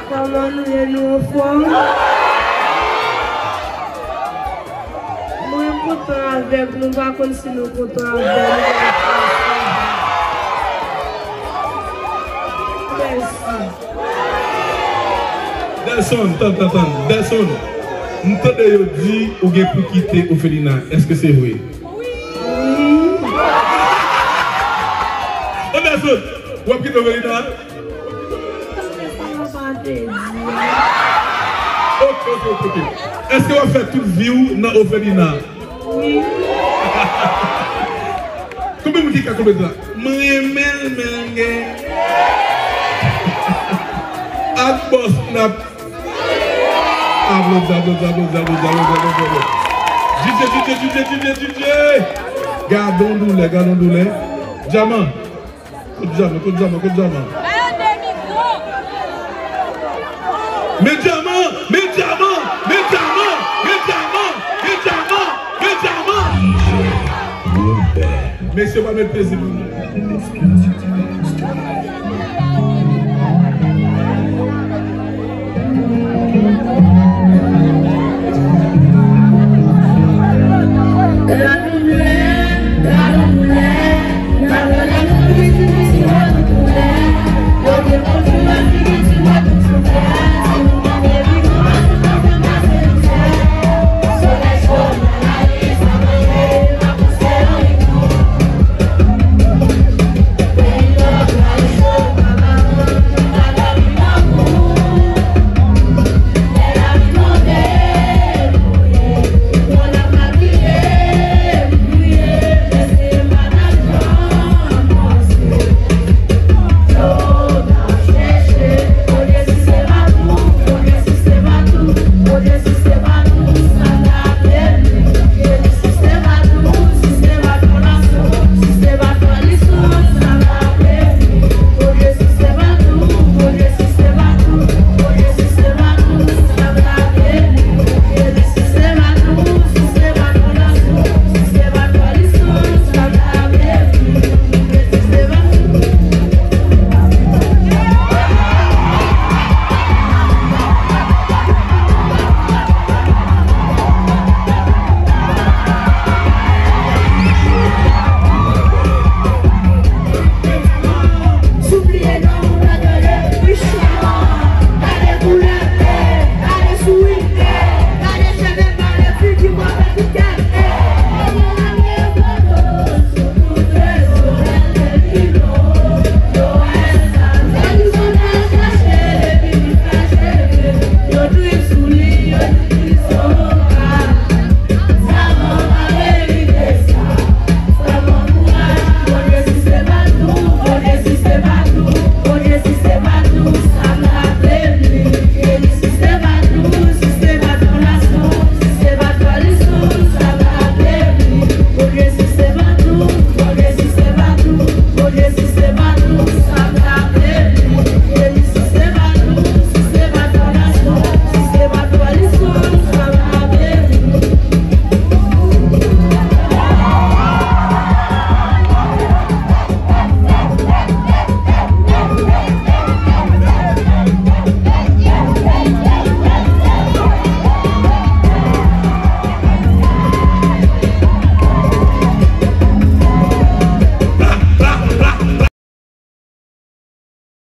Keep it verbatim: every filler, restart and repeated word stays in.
Kòman nou ye, nou anfòm? Mwen kontan avèk nou, m pa konn si nou kontan avè m. Mèsi. Delson, tann, tann, tann. Delson, m tande yo di ou gen pou kite Ofelina. Èske se vre? Wi. Ô, Delson, w ap kite Ofelina? Paske sa yo pa te di. Ok, ok, ok, ok. Èske w ap fè tout vi w nan Ofelina? Wi. Konbyen moun ki ka konprann sa? Mwen renmen l, men l gen. Ak bòs n ap. Aplodi, aplodi, aplodi, aplodi, aplodi, aplodi, aplodi. D J, D J, D J, D J, D J, D J. Gadon doulè, gadon doulè. Dyaman. Kot Dyaman, kot Dyaman, kot Dyaman? Men Dyaman, men Dyaman, men Dyaman, men Dyaman, men Dyaman, men Dyaman, men Dyaman. Mesye, pa met plezi pou nou.